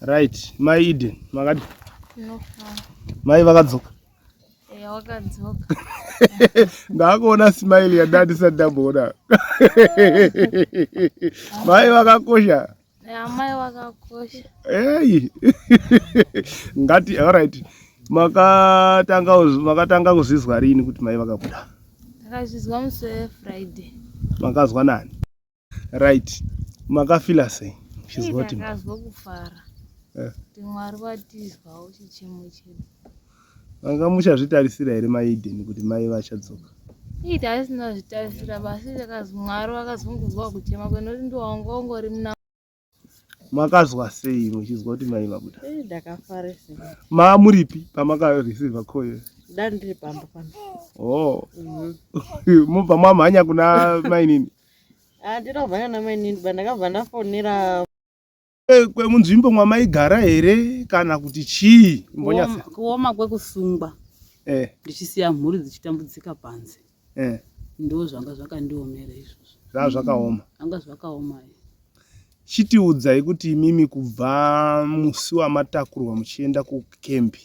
Right, mai Eden, makadi? No. Mai vakadzoka. Eh, wakadzoka. Ndakuona smile yandati ndisati ndamboona. Mai vakakosha. Amai vakakosha. Hey. Ngati all right. Makatanga makatanga kuzvizwa rini kuti mai vakabuda? Ndakazvizwa musi weFriday. Makazwa nani? Right. Makafila sei? Muchizwa kuti ndakazwa kufara. Eh. Kuti Mwari vatizwawo chichemo chedu. Manga muchazvitarisira here mai Eden kuti mai vachadzoka? Ii taisina kuzvitarisira basi takazi Mwari vakazongozwa kuchema kwedu nekuti ndiwo wanga ungori muna Makazwa sei muchizwa kuti mai vabuda? Eh, ndakafarisa. Ma muripi pamaka receive call iyo? Ndandiri pamba pano. Oh. Mobva mamhanya kuna mainini? Handina kumhanya namainini but ndakabva ndafonera eh, kwemunzvimbo mwamaigara here kana kuti chii? Mbonyasa. Kuoma kwekusungwa. Eh. Ndichisiya mhuri dzichitambudzika panze. Eh. Ndo zvanga zvakandiomera izvozvo. Zvanga zvakaoma. Zvanga zvakaoma. Chitiudzai kuti imimi kubva musi wamatakurwa muchienda kukembi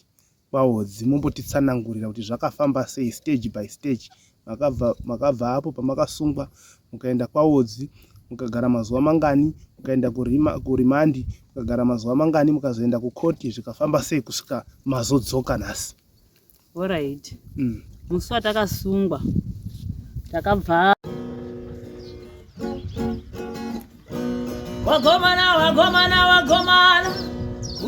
kwaHodzi mumbotitsanangurira kuti zvakafamba sei stage by stage makabva makabva apo pamakasungwa mukaenda kwaHodzi mukagara mazuva mangani mukaenda kurima kurimandi mukagara mazuva mangani mukazoenda kukoti zvikafamba sei kusvika mazodzoka nhasi. Alright. Musi watakasungwa takabva Wagomana, wagomana, wagomana,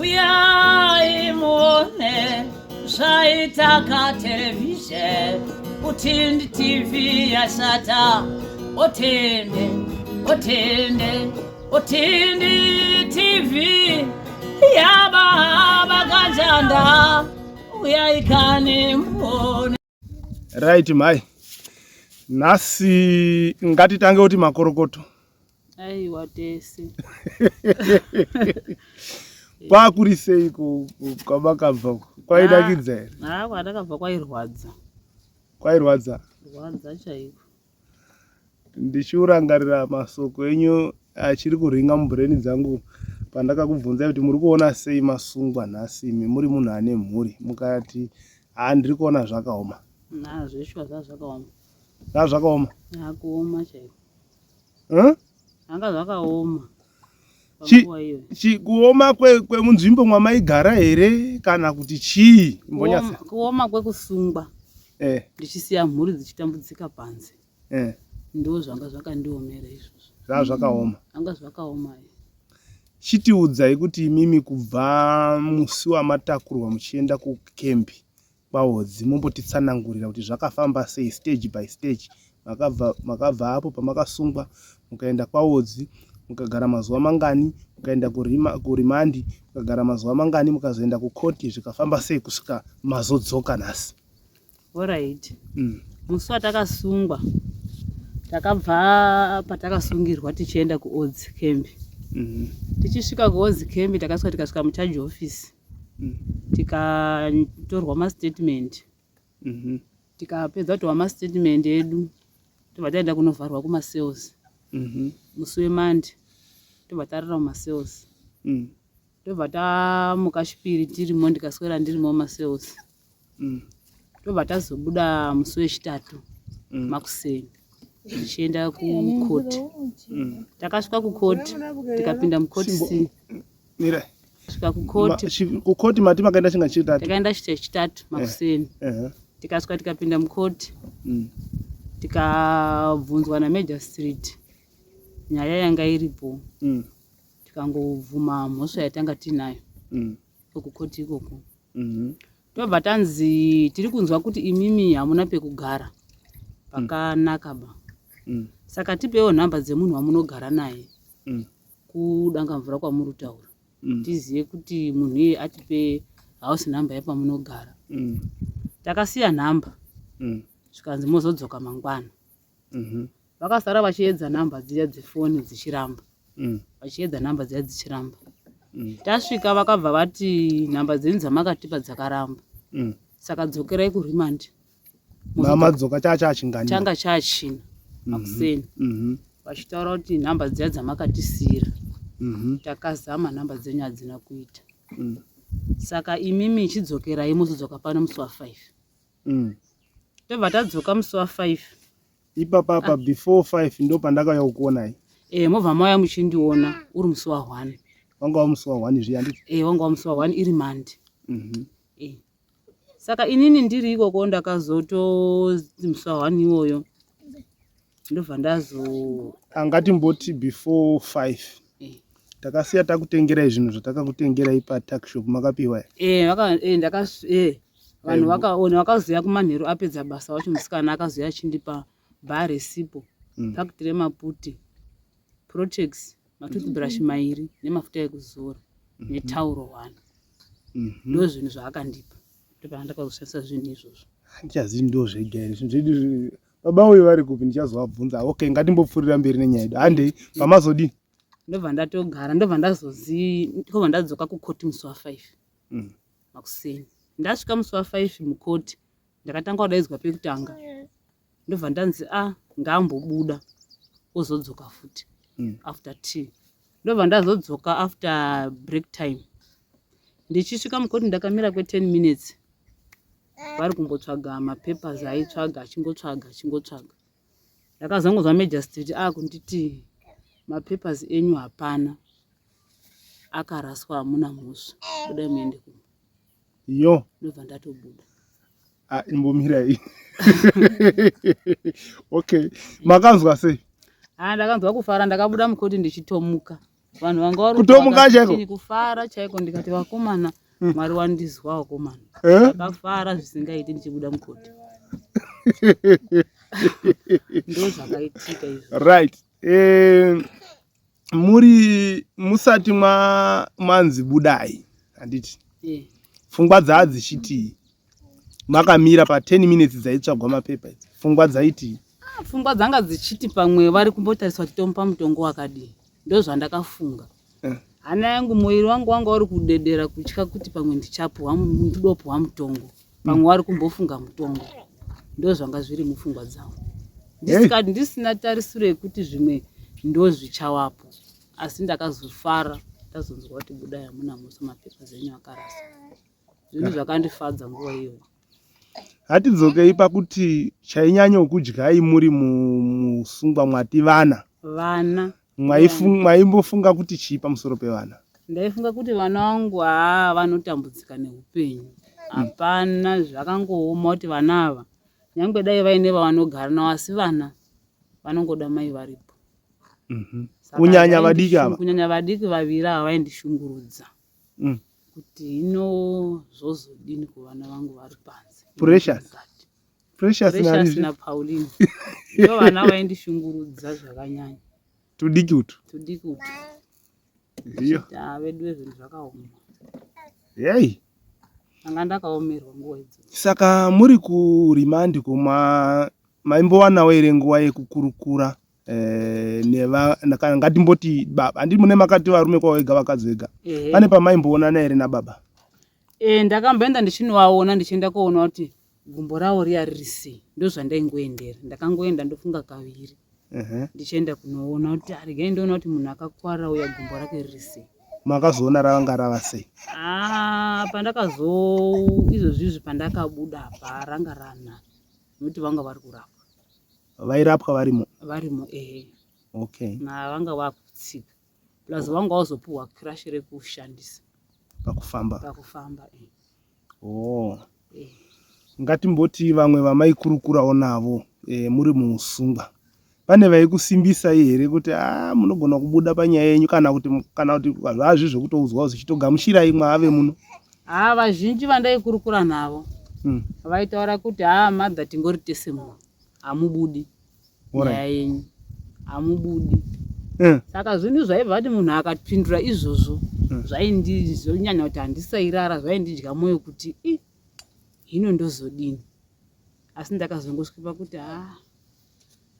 uyai muone zvaita katelevhizheni Utindi TV yashata, otende, otende, Utindi TV yababa kanjanda, uyai kani muone. Right mhai. Nhasi ngatitange kuti makorokoto. Aiwa tese. Kwakuri sei kwamakabva kwainakidza here? Ah, kwatakabva kwairwadza. Kwairwadza? Rwadza chaiko. Ndichiurangarira masoko enyu achiri kuringa mubrain dzangu pandakakubvunzai kuti muri kuona sei masungwa nhasi imi muri munhu ane mhuri mukati haa ndiri kuona zvakaoma. Haa zveshuwa zvazvakaoma. Zvazvakaoma? Haa kuoma chaiko. Huh? Zvanga zvakaoma. Chi, chi, kuoma kwemunzvimbo kwe mwamaigara here kana kuti chii? Mbonyasa. Kuoma kwekusungwa. Eh. Ndichisiya mhuri dzichitambudzika panze. Eh. Ndo zvanga zvakandiomera izvozvo. Zvanga zvakaoma. Zvanga zvakaoma. Chitiudzai kuti imimi kubva musi wamatakurwa muchienda kukembi kwaHodzi mumbotitsanangurira kuti zvakafamba sei stage by stage makabva makabva apo pamakasungwa mukaenda kwaHodzi mukagara mazuva mangani mukaenda kurima kurimandi mukagara mazuva mangani mukazoenda kukoti zvikafamba sei kusvika mazodzoka nhasi. Alright. Musi watakasungwa takabva patakasungirwa tichienda kuOdzi camp. Tichisvika kuOdzi camp takasvika tikasvika mucharge office. Tikatorwa mastatement. Tikapedza kutorwa mastatement edu tobva taenda kunovharwa kumacells. Musi weMonday tobva tarara mumacells. Tobva tamuka chipiri tirimo ndikaswera ndirimo mumacells. Tobva tazobuda musi wechitatu makuseni tichienda kucourt. Takasvika kucourt tikapinda mucourt C. Mira. Svika kucourt. Kucourt mati makaenda chinga chitatu. Takaenda chitatu makuseni. Tikasvika tikapinda mucourt. Tikabvunzwa namagistrate nyaya yanga iripo. Tikangobvuma mhosva yatanga tinayo. Kucourt ikoko. Tobva tanzi tiri kunzwa kuti imimi hamuna pekugara pakanaka ba. Saka tipewo nhamba dzemunhu wamunogara naye. Kudanga mvura kwamuri kutaura. Tizive kuti munhu iye atipe house number yepamunogara. Takasiya nhamba. Zvikanzi mozodzoka mangwana. Vakasara vachiedza nhamba dziya dzefoni dzichiramba. Vachiedza nhamba dziya dzichiramba. Tasvika vakabva vati nhamba dzenyu dzamakatipa dzakaramba. Saka dzokerai kuremand. Madzoka chachingani? Changa chachina makuseni. Vachitaura kuti nhamba dziya dzamakatisiyira. mm -hmm. Takazama nhamba dzenyu hadzina kuita. Saka imimi chidzokerai muzodzoka pano musi wa5. Tobva tadzoka musi wa5. Ipapapa before 5 ndo pandakauya kukuonai. E, mobva mauya muchindiona uri musi wa1. Wanga wa musi wa1 zviya handiti? E, wanga wa musi wa1 iri Mande. E. Saka inini ndiri ikoko ndakazoto musi wa1 iwoyo ndobva ndazo Angatimboti before 5 takasiya takutengerai zvinhu zvatakakutengerai patuckshop, makapiwa? E, vaka, e, ndakas e, vanhu vakaona vakazoya kumanheru apedza basa wacho musikana akazoya achindipa bha resipo, pakiti remaputi, Protex, matoothbrush mairi nemafuta ekuzora netauro one. Ndo zvinhu zvaakandipa, ndopana ndakazoshandisa zvinhu izvozvo. Handichazivi ndo zvega here zvinhu zvedu baba uyu vari kupi, ndichazovabvunza. Okay, ngatimbopfuurira mberi nenyaya yedu. Handei, pamazodini? Ndobva ndatogara, ndobva ndazozi ndobva ndadzoka kukoti musi wa5 makuseni. Ndasvika musi wa5 mukoti, ndakatanga kudaidzwa pekutanga, ndobva ndanzi a ngaambobuda ozodzoka futi after tea. Ndobva ndazodzoka after break time. Ndichisvika mukoti ndakamira kwe10 minutes, vari kumbotsvaga mapapers aitsvaga, achingotsvaga achingotsvaga. Ndakazongonzwa magistrate akunditi mapapers enyu hapana, akaraswa, hamuna mhosva, budai muende kumba. Yo. Ndobva ndatobuda. Ah, imbomirai. Okay, makanzwa sei? Ah, ndakanzwa kufara. Ndakabuda mukoti ndichitomuka, vanhu vanga vari Kutomuka chaiko? Kufara chaiko. Ndikati vakomana, Mwari wandizwa vakomana. Eh? Ndakafara zvisingaiti ndichibuda mukoti. Ndo zvakaitika izvo. Right, muri musati manzi budai, handiti? Eh. Pfungwa dzaa dzichitii makamira pa10 minutes dzaitsvagwa mapepa idzi? Pfungwa dzaitii? Ah, pfungwa dzanga dzichiti pamwe vari kumbotariswa kuti tomupa mutongo wakadii. Ndo zvandakafunga. Hana yangu, muviri wangu wanga uri kudedera kutya kuti pamwe ndichapuhwa, ndopuhwa mutongo, pamwe vari kumbofunga mutongo. Ndo zvanga zviri mupfungwa dzangu. Ndisina tarisiro yekuti zvimwe ndo zvichawapo, asi ndakazofara ndazonzwa kuti budai, hamuna mhosva, mapepa zenyu akarasa. Zvinhu zvakandifadza nguva iyoyo. Hatidzokei pakuti chainyanya kudyai muri musungwa, mwati vana. Vana. Mwaimbofunga kuti chii pamusoro pevana? Ndaifunga kuti vana vangu haa vanotambudzika neupenyu, hapana zvakangooma, kuti vana ava nyange dai vaine vavanogara navo, asi vana vanongoda mai varipo. Saka Kunyanya vadiki ava. Kunyanya vadiki vaviri ava vaindishungurudza kuti hino zvozodini kuvana vangu vari panze. Precious. Precious. Precious. Narizvi naPauline ndo vana vaindishungurudza zvakanyanya. Tudiki utu. Tudiki utu. Iyo. Vedu vezvinhu zvakaoma. Yei. Anga ndakaomerwa nguva idzo. Saka muri kurimandi kuma maimbowanawo here nguva yekukurukura ngatimboti baba? Handiti mune makati varume kwavo vega, vakadzi vega? Ehe. Pane pamaimboonana here nababa? E, ndakamboenda ndichinovaona, ndichienda koona kuti gumbo ravo riya riri sei. Ndo zvandaingoendera. Ndakangoenda ndofunga kaviri, ndichienda kunoona kuti ah, regai ndoona kuti munhu akakwara uya gumbo rake riri sei. Makazoona ravanga rava sei? Ah, pandakazo izvozvizvi pandakabuda apa ranga rana, nokuti vanga vari kurapwa. Vairapwa varimo? Varimo, ehe. Okay. Na vanga vakutsika, plus vanga vazopuhwa crutch rekushandisa pakufamba. Pakufamba, eh. Oh. Eh. Ngatimboti vamwe vamaikurukurawo navo muri muusungwa, pane vaikusimbisai here kuti a munogona kubuda panyaya yenyu, kana kuti zvazvi zvekutoudzwa zvichitogamuchirai mwaave muno? Haa, vazhinji vandaikurukura navo vaitaura kuti haa mother, tingori tese muno, hamubudi. Nyaya yenyu hamubudi. Saka zvinhu zvaibva kuti munhu akapindura izvozvo zvaindizonyanya kuti handisairara, zvaindidya mwoyo kuti i hino ndozodini. Asi ndakazongosvika pakuti haa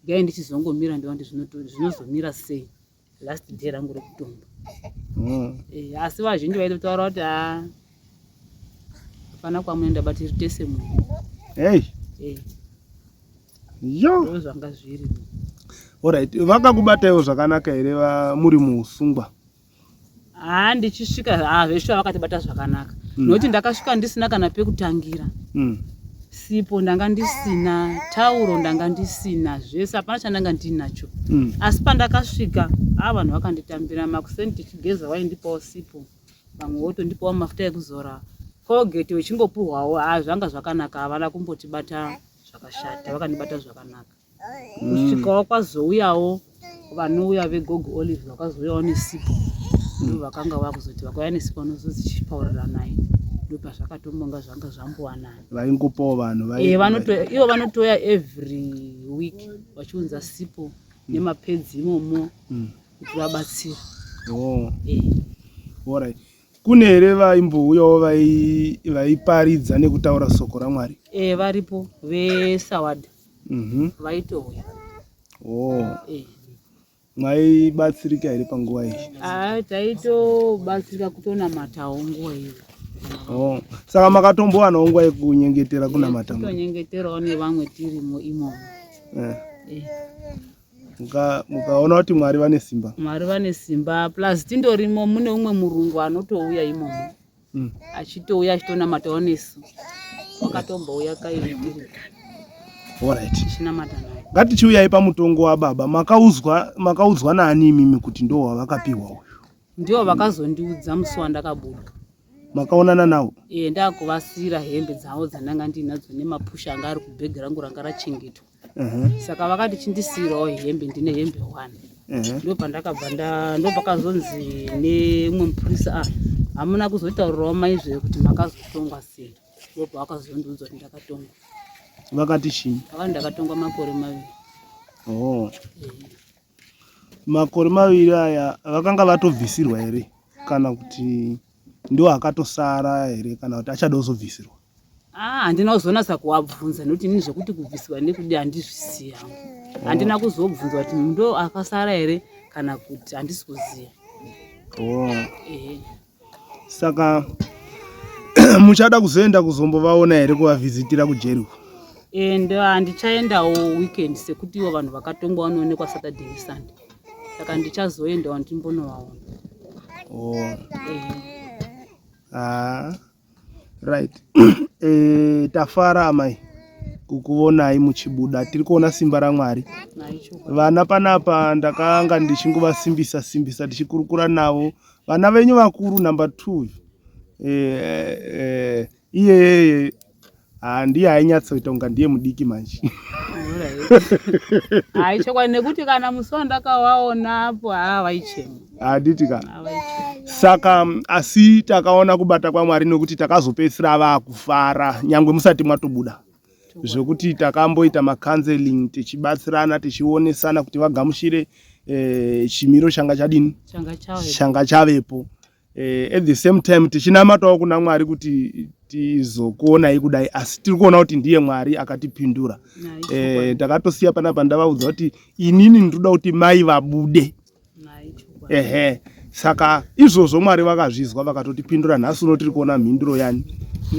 gai ndichizongomira ndiona kuti zvinozomira sei last day rangu rekutomba. Eh, asi vazhinji vaitotaura kuti haa hapana kwamunoenda, but tiri tese munhu. Hey. Eh, Yo. Ndo zvanga zviri. Alright, vakakubataiwo zvakanaka here muri muusungwa? Haa ndichisvika haa zveshuwa vakatibata zvakanaka mm. nokuti ndakasvika ndisina kana pekutangira mm. sipo ndanga ndisina tauro ndanga ndisina zvese hapana chandanga ndinacho mm. asi pandakasvika haa vanhu vakanditambira makuseni tichigeza waindipawo sipo vamwe votondipawo mafuta ekuzora colgate vechingopuhwawo haa zvanga zvakanaka havana kumbotibata zvakashata vakandibata zvakanaka kusvikawo kwazouyawo vanouya vegogo olive vakazouyawo nesipo ndo vakanga vakuzoti vakauya nesipo vanozozi chipauriranai ndopazvakatombonga zvanga zvambowanana vaingopawo vanhu eh, ivo vanotouya every week vachiunza sipo nemapedzi imomo mm. kuti vabatsire oh. eh. Alright. Kune here vaimbouyawo vaiparidza nekutaura soko raMwari? Eh, varipo vesawada mm -hmm. vaitouya. Oh. Eh. Mwaibatsirika here panguva iyi? Ah, taitobatsirika kutonamatawo nguva iyo. Oh. Saka makatombowanawo nguva yekunyengetera kunamata? Kutonyengeterawo nevamwe tirimo imomo. Eh. Eh. Mukaona kuti Mwari vane simba. Mwari vane simba plus tindorimo mune umwe murungu anotouya imomo. Mm. Achitouya achitonamatawo nesu. Wakatombouya kairi tiri. Alright. Tichinamata naye. Ngatichiuyai pamutongo wababa. Makauzwa makaudzwa naani imimi kuti ndo wavakapihwa uyu? Ndivo vakazondiudza musi wandakabuda. Makaonana nawo? Eh, ndakuvasiira hembe dzavo dzandanga ndinadzo nemapusha anga ari kubhegi rangu ranga rachengetwa. Uh-huh. Saka vakati chindisiirawo hembe ndine hembe one. Uh-huh. Ndopandakabva nda ndopakazonzi nemumwe mupurisa ah hamuna kuzotaurirawo mai zve kuti makazotongwa sei. Ndopavakazondiudza kuti ndakatongwa. Vakati chii? Vakati ndakatongwa makore maviri. Oh. Eh. Makore maviri aya vakanga vatobvisirwa here kana kuti ndiwo akatosara here kana kuti achada kuzobvisirwa? Ah, handina kuzonatsa kuwabvunza nekuti ini zvekuti kubviswa nekudi handizvisiya handina kuzobvunza kuti ndo akasara here kana kuti handisi kuziva. Oh. Eh. Saka muchada kuzoenda kuzombovaona here kuvavhizitira kujeri uko? And handichaendawo weekend sekuti ivo vanhu vakatongwa vanoonekwa Saturday neSunday. Saka ndichazoendawo ndimbonovaona. Oh. Eh. Ah. Right. Eh, tafara amai kukuonai muchibuda tiri kuona simba raMwari. Vana panapa ndakanga ndichingovasimbisa simbisa tichikurukura navo. Vana venyu vakuru number 2 eh, eh, iyeyeye Ah, ndiye ainyatsoita kunga ndiye mudiki manje. Hayi chokwadi nekuti kana musi wandakawaona apo haa vaichema. Handiti ka. Saka asi takaona kubata kwaMwari nekuti takazopedzisira vakufara nyangwe musati mwatobuda. Zvekuti takamboita macounseling tichibatsirana tichionesana kuti vagamuchire eh, chimiro changa chadini changa chavepo. Eh, at the same time tichinamatawo kuna Mwari kuti tizokuonai kudai asi tiri kuona kuti ndiye Mwari akatipindura. Eh, takatosiya panapa ndavaudza kuti inini ndinoda kuti mai vabude. Ehe, saka izvozvo Mwari vakazvizwa vakatotipindura nhasi uno tiri kuona mhinduro yani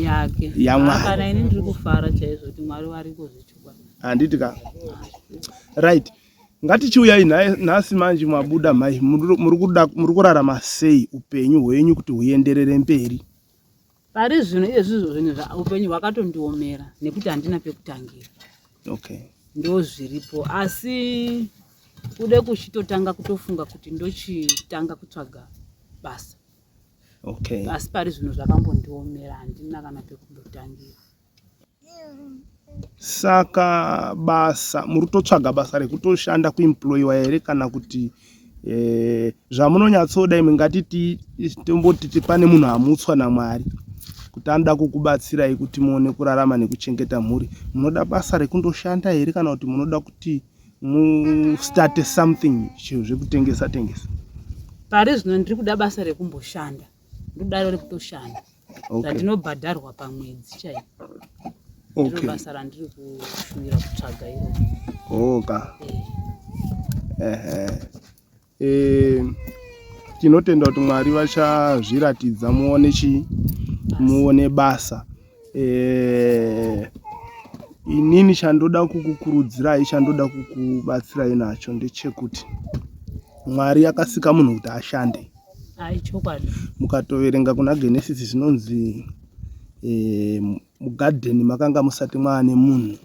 yake yaMwari. Kana ini ndiri kufara chaizvo kuti Mwari variko zvechokwadi. Handiti ka? Right. Ngatichiuyai nhasi manje mwabuda mhai muri kurarama sei upenyu hwenyu kuti huenderere mberi? Pari zvino izvezvizvo zvinhu upenyu hwakatondiomera nekuti handina pekutangira. Okay. Ndo zviripo asi kude kuchitotanga kutofunga kuti ndochitanga kutsvaga basa. Okay. Asi pari zvino zvakambondiomera handina kana pekumbotangira. Saka basa muri kutotsvaga basa rekutoshanda kuemployiwa here kana kuti eh, zvamunonyatsoda imwe ngatiti tomboti pane munhu amutswa naMwari kuti anoda kukubatsirai kuti muone kurarama nekuchengeta mhuri munoda basa rekundoshanda here kana kuti munoda kuti mustarte something chinhu zvekutengesa tengesa pari zvino ndiri kuda basa rekumboshanda ndodaro rekutoshanda okay. randinobhadharwa pamwedzi chaipo okay. ndiro basa randiri kushuvira kutsvaga iro oka eh. Eh, tinotenda kuti Mwari vachazviratidza muone chii muone basa eh, inini chandoda kukukurudzirai chandoda kukubatsirai nacho ndechekuti Mwari akasika munhu kuti ashande. Chokwadi. Mukatoverenga kuna Genesis zvinonzi e, mugadheni makanga musati mwaane munhu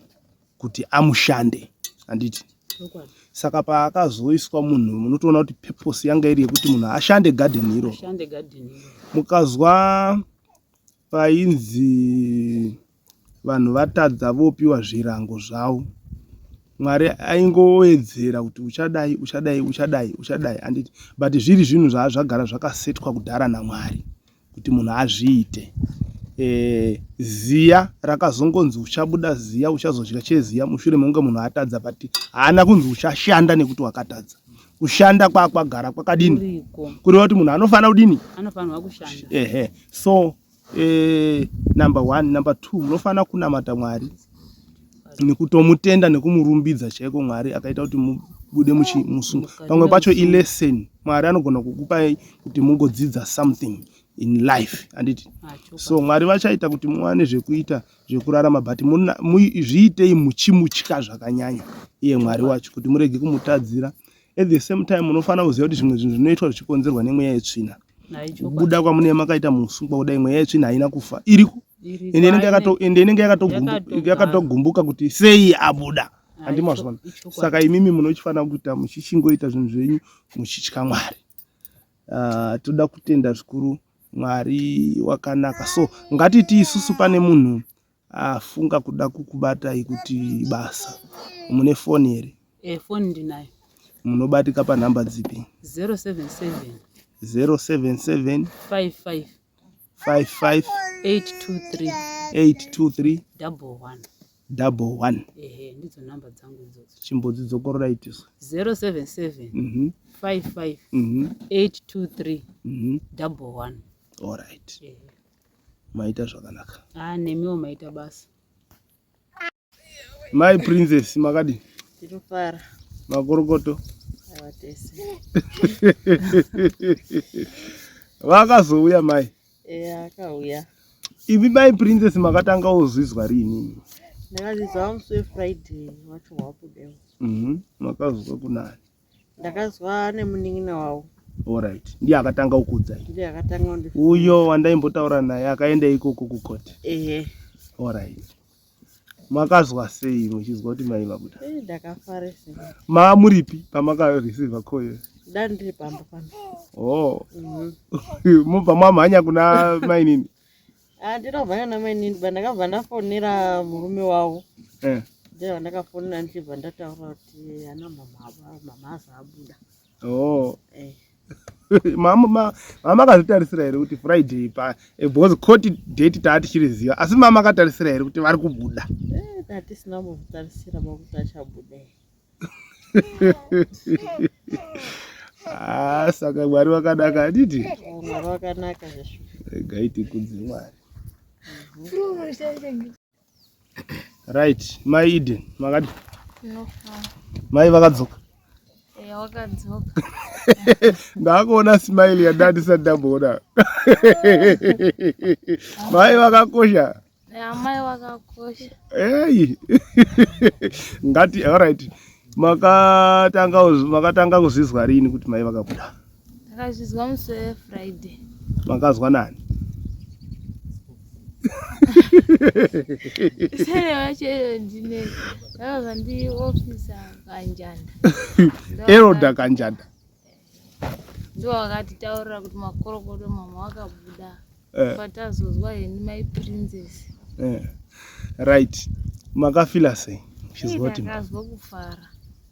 kuti amushande handiti? Saka paakazoiswa munhu munotoona kuti purpose yanga iri yekuti munhu ashande garden iro. Mukazwa painzi vanhu vatadza vopiwa zvirango zvavo Mwari aingowedzera kuti uchadai uchadai uchadai uchadai handiti? But zviri zvinhu zvazvagara zvakasetwa kudhara naMwari kuti munhu azviite. E, ziya rakazongonzi uchabuda ziya uchazodya cheziya mushure mekunge munhu atadza but haana kunzi uchashanda nekuti wakatadza. Kushanda kwakwagara kwakadini? Kureva kuti munhu anofanira kudini? Anofanirwa kushanda. Ehe. So eh, number one, number two, munofanira kunamata Mwari nekutomutenda nekumurumbidza chaiko Mwari akaita kuti mubude musungo. Pamwe pacho ilesson Mwari anogona kukupai kuti mugodzidza something in life handiti? So Mwari vachaita kuti muwane zvekuita zvekurarama but zviitei muchimutya zvakanyanya iye Mwari wacho kuti murege kumutadzira. At the same time munofanira kuziva kuti zvimwe zvinhu zvinoitwa zvichikonzerwa nemweya yetsvina. Kubuda kwamunenge makaita musungwa kudai mweya yetsvina haina kufa iriko ende inenge yakatogumbuka kuti sei abuda handimazvona. Saka imimi munochifanira kuita muchichingoita zvinhu zvenyu muchitya Mwari. Toda kutenda zvikuru Mwari wakanaka. So ngatiti isusu pane munhu afunga kuda kukubatai kuti basa. Mune foni here? Eh, foni ndinayo. Munobatika panhamba dzipi? 077 077 55 55 823 823 11 11. Ehe, ndidzo nhamba dzangu idzodzo. Chimbodzidzokororai tisu. 077 55 823 11. All right. Ehe. Maita zvakanaka. Ah, nemiwo maita basa. Mai Princess makadi? Tinofara. Makorokoto. Aiwa tese. Vakazouya mai. Eh, akauya. Imi mai Princess makatanga kuzvizwa riini? Ndakazvizwa musi weFriday wacho wabudewo. Makazwa kunani? Ndakazwa nemunin'ina wavo. Alright. Ndiye akatanga kukuudzai. Ndiye akatanga kundi. Uyo wandaimbotaura naye akaenda ikoko kukoti. Ehe. Alright. Makazwa sei muchizwa kuti mai vabuda? Eh, ndakafarisa. Ma muripi pamaka receive call iyo? Ndandiri pamba pano. Oh. Mobva mwamhanya kuna mainini? Ah, ndinomhanya namainini but ndakabva ndafonera murume wavo. Eh. Ndiye wandakafonera ndichibva ndataura kuti ana mama mama azabuda. Oh. Eh. Mama makazvitarisira here kuti Friday pa because court date taa tichiriziva asi mama akatarisira here kuti vari kubuda? Eh, tatisina kutarisira kuti achabuda. Ah, saka Mwari wakanaka handiti? Mwari wakanaka zveshuwa. Regai tikudze Mwari. Right, mai Eden, makadi? Mai vakadzoka. Eh, wakadzoka. Ndakuona smile yandandisati ndamboona. Mai vakakosha. Amai vakakosha. Hey. Ngati all right. Makatanga kuzvizwa rini kuti mai vakabuda? Ndakazvizwa musi weFriday. Makazwa nani? Sere wacho ndine ndakazwa ndi officer Kanjanda. Elder Kanjanda. Ndiwo wakatitaurira kuti makorokoto mama wakabuda. Patazozwa heni mai Princess. Right. Makafila sei? Muchizwa kuti ndakazwa kufara.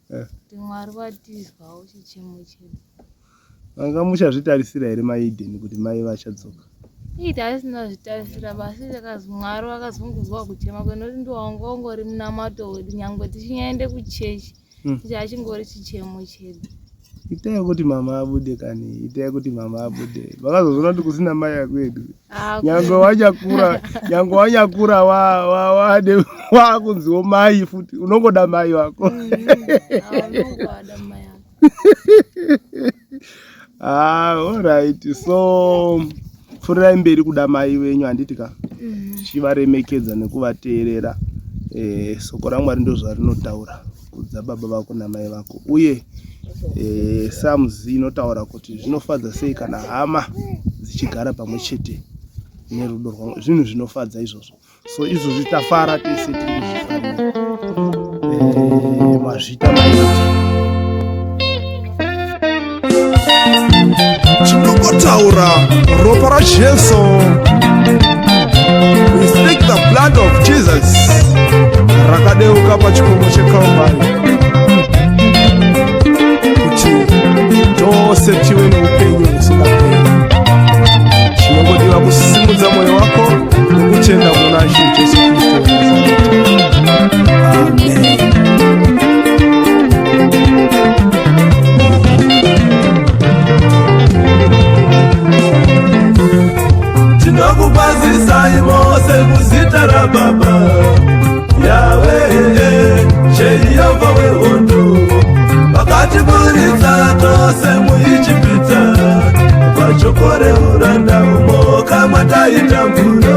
Kuti Mwari vatizwawo chichemo chedu. Manga muchazvitarisira here mai Eden kuti mai vachadzoka? Ii taisina zvitarisira basi takazi Mwari vakazongozwa kuchema kwedu nekuti ndiwo wanga ungori munamato wedu nyangwe tichinyaende kuchechi chachingori chichemo chedu. Itai kuti mama abude kani, itai kuti mama abude. Vakazozoona kuti kusina mai akwedu. Nyangwe wanyakura, nyangwe wanyakura wa wakunziwo mai futi, unongoda mai wako. Unongoda mai wako. Ah, all right. So pfuurirai mberi kuda mai venyu handiti ka? Tichivaremekedza nekuvateerera. Soko raMwari ndozvarinotaura. Kudza baba vako namai vako uye e, Psalms inotaura kuti zvinofadza sei kana hama dzichigara pamwe chete nerudo rwangu. Zvinhu zvinofadza izvozvo. So izvozvi tafara tese tiri kuzvifarira. Eh, mazvita maiti. Chinongotaura ropa raJesu. We speak the blood of Jesus rakadeuka pachikomo cheKalvari kuti tose tive neupenyu husingaperi. Chinongodiwa kusimudza mwoyo wako nokutenda muna Ishe Jesu Kristu weNazareta. Amen. Tinokukwazisai mose muzita raBaba Yawe Jehovha wehondo, vakatiburitsa tose muIjipita pajoko reuranda umo kamwe taitambura.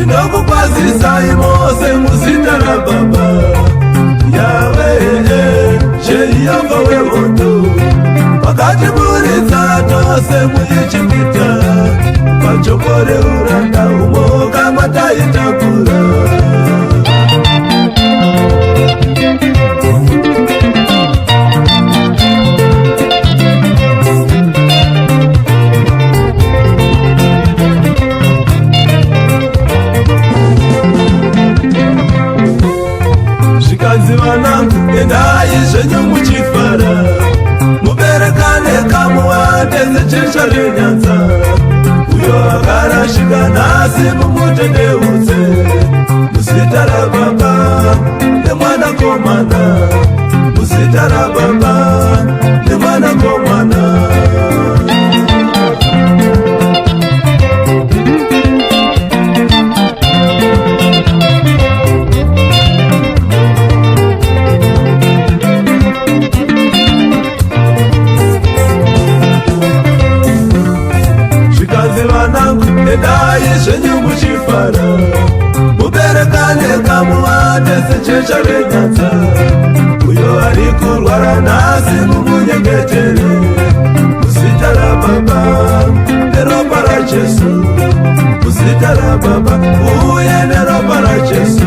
Tinokukwazisai mose muzita raBaba Yawe Jehovha wehondo, vakatiburitsa tose muIjipita pajoko reuranda umo kamwe taitambura. Zvikanzi vanangu, endai zvenyu muchifara, muberekane kamuwande sejecha renyanza. Uyo akarashika nhasi mumutendeutse muzita raBaba nemwanakomana, muzita raBaba nemwanakomana. Zvikanzi vanangu, endai zvenyu muchifara, muberekane kamuwande sejecha renyanza. Uyo ari kurwara nhasi mumunyengetere muzita raBaba neropa raJesu, muzita raBaba uye neropa raJesu.